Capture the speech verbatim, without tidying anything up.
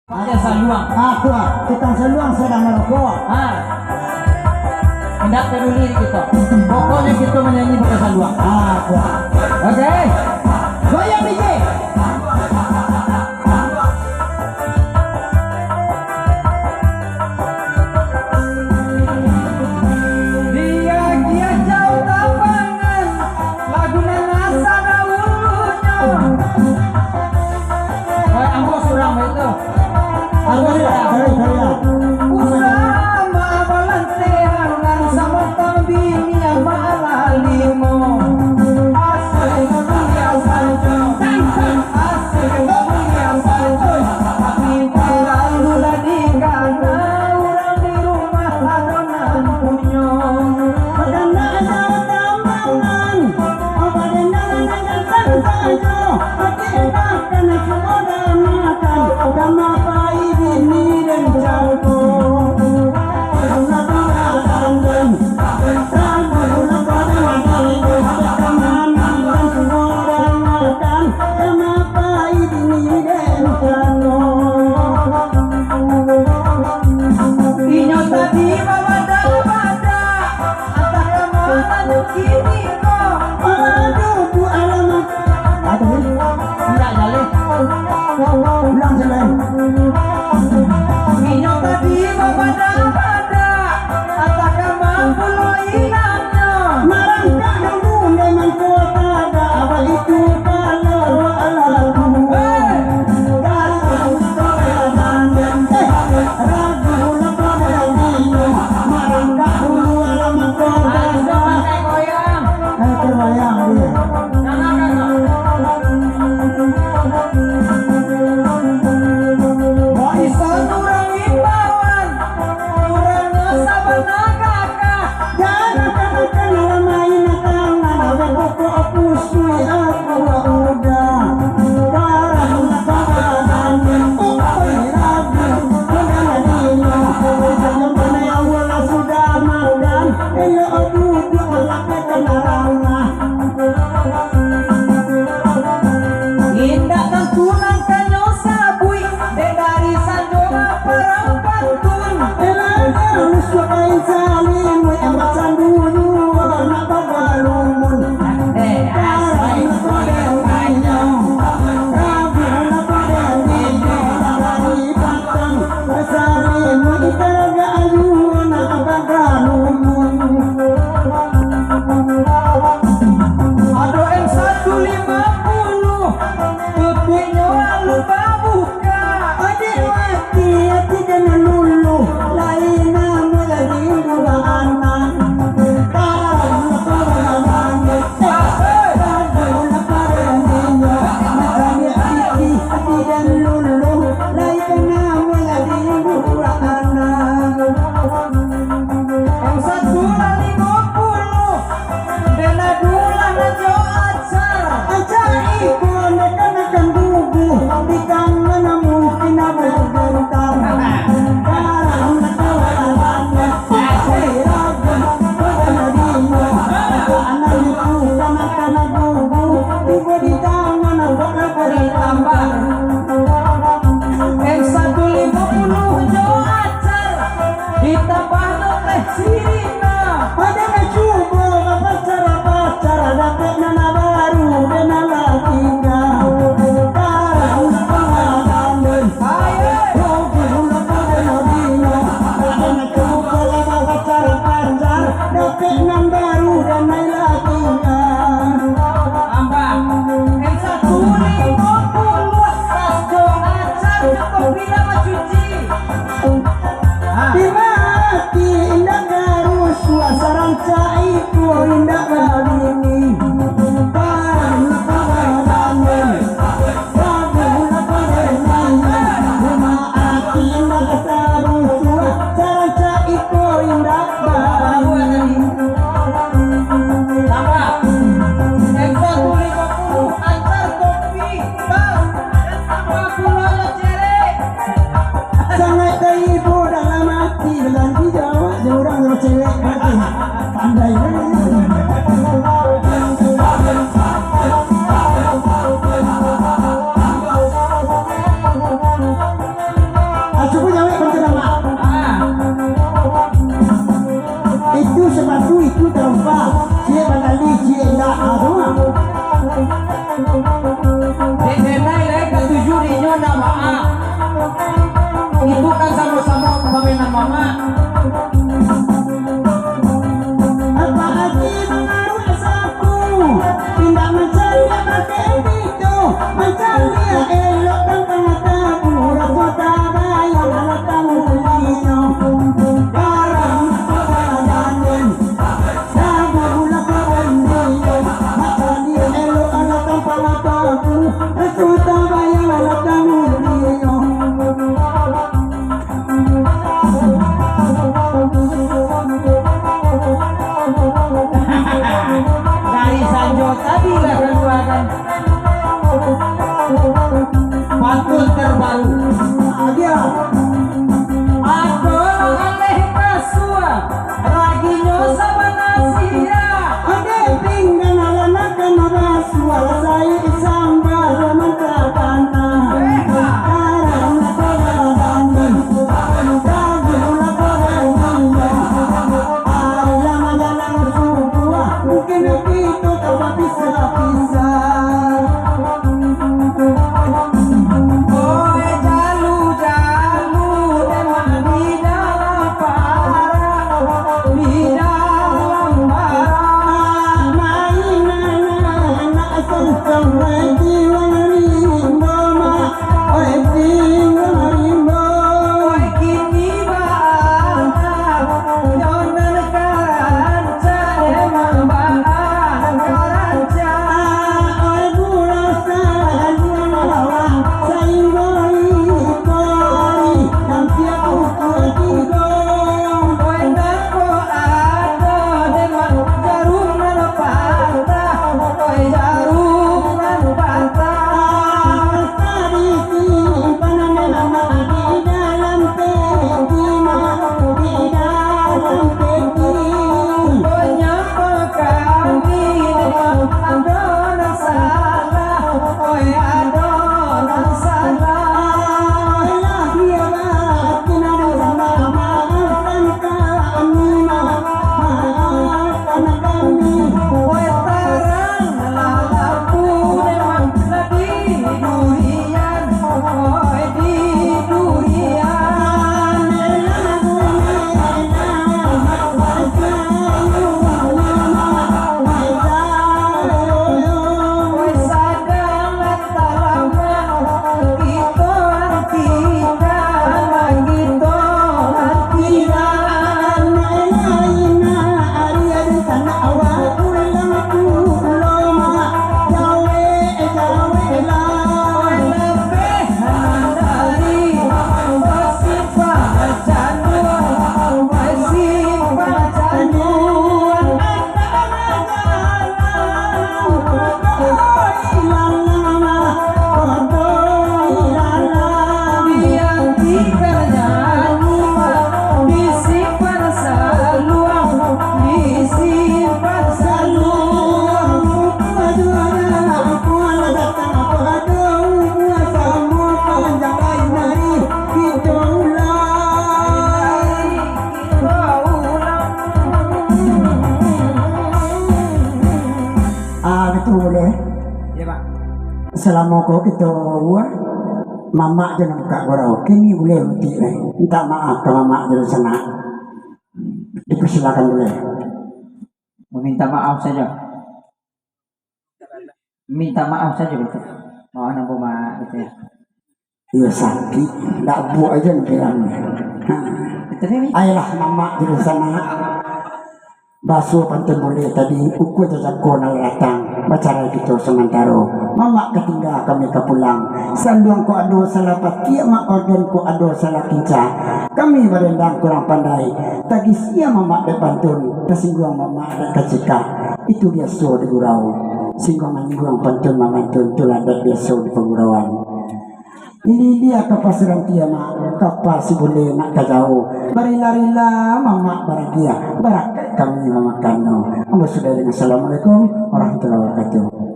Pakai saluang. Ah, kuat. Tukang saluang sadang marokok. Ah. Indak peduli kito. Pokoknyo kito manyanyi pakai saluang. Ah, kuat. Oke. Goyang, D J. Dia kia jauh tabangan, lagu nan asa dahulunyo. Oi, ambo surang baik tu. Ambo surang. Usah ma balanteang nan samantang bini ma lalimo. Asik kuliah sajo. Asik kuliah sajo. Tapi terlalu lah dikana urang di rumah ado nan punyo. Badan ado tambangan, badan ado gantang sajo. Hati enak kana sudah makan, udah mapai bini dan jago. Inyo tadi babada-bada, antah ka ma tu kini ko. Aduh, tu alamak. Aduh, indak jaleh. Ulang jaleh. Inyo tadi babada-bada, antah ka ma pulo ilangnyo. Marangkak dulu memang kota dah abah itu kalau alam. Hei! Datang sekolah banding, eh, ragu lepas dari dulu. Marangkak dulu alamat kota dah. Ayo, terbayang dia. Warisan urang imbauan, urang sabana gagah. Jangan katakan main tangan, abang pokok pusui aku udah. Barang kawan, oh, ragu, udah lagi. Jangan pandai awal sudah makan, elok duduk lapehkan arang. Indak tantu nan kanyo sabuik, dek dari sanjo baparang pantun. Elana musuah kain salimut, yang bacandu juo nak babarumun. Eh, asai. Rabu nak badangi, dari batang salimut, ikan agak ayu nak babarumun. Ado M satu lima puluh, tutuiknyo lalu babuka. Adik mati, ati jangan luluh, lain namo jadi dua anak. Tarang kawan-kawan, eh, lagu laparan inyo, macam ati, ati dan luluh, lain namo jadi dua anak. M satu lah limo puluh, dena dulah nan jo acar. Acar iko nak-nak bubuh, di tangan mungkin bergantang. Karang kawan-kawan, asai ragu, kawan limo, anak itu kanak-kanak bubuh, tibo di tangan, buat apa ditambah. M satu limo puluh jo acar, ditambah nyo teh sirina. Ado nan cubo bapacar-pacar, dapek nan baru, dena lah tingga. Tarang kawan-kawan, ayo, oh, gula pada dino. Ado nan cubo bapacar-pacar, dapek nan baru, dena lah tingga. Ambah, M satu limo puluh, tas jo acar, cukup pina bacuci. Dimati indak garusuah, sarancak iko indak babini. Barang kawan-kawan, ragu nak badangi, rumah ati indak garusuah, sarancak iko indak babini. Tambah. M satu limo puluh, acar topi, tas, tambah pulo jo cerek. Itu jawek bantu nama. Ah. Itu sepatu, itu tarompa. Ciek batali, ciek indak. Ah, tu mah. Dek denai lai katuju dinyo nak mamak. Itu kan samo-samo pamainan mamak. Apa aji mangaruak sapu, indak mancaliak pakai pito, mancaliak elok tampang tabu, raso tabayang alah tamulinyo. Barang sabarangan, sabu lah kawan dinyo, mancaliak elok alah tampang tabu, raso tabayang alah tamulinyo. Dari Sanjo tadi lah kaluakan pantun terbaru. Agia. Ado aleh kasua, raginyo sabana sira. Ade pinggan alanakan basuah, sai sambal mantah-mantah. Karang kola banding. Ah, betul, eh. Ya, Pak. Salamo ko kito buek, mamak jo nan bukak gurau. Kini buliah rutik, eh. Minta maaf ka mamak jo sanak. Dipersilakan buliah. Meminta maaf saja. Minta maaf saja gitu. Mohon ampun, Mak, gitu ya. Iyo, sakik. Ndak buek aja nan bilang. Nah. Tapi, Mi. Ayolah, mamak dulu sana. Basuo pantun buliah tadi, ukua jajako nan lah datang, bacarai kito samantaro. Mamak ka tingga, kami ka pulang. Saluang ko ado salah patiak, mak organ ko ado salah kincah. Kami badendang kurang pandai, tagisia mamak dek pantun, tasingguang mamak dek kacikak. Itu biaso di gurau. Singguang manyingguang, pantun mamantun, itulah adat biaso di pagurauan. Ilia-ilia kapa sarantiah, mak, kapa sibuleh nak ka jauah. Barila-rila mamak baragiah, barakaik kami mamakannyo. Ambo sudahi dengan assalamualaikum warahmatullahi wabarakatuh.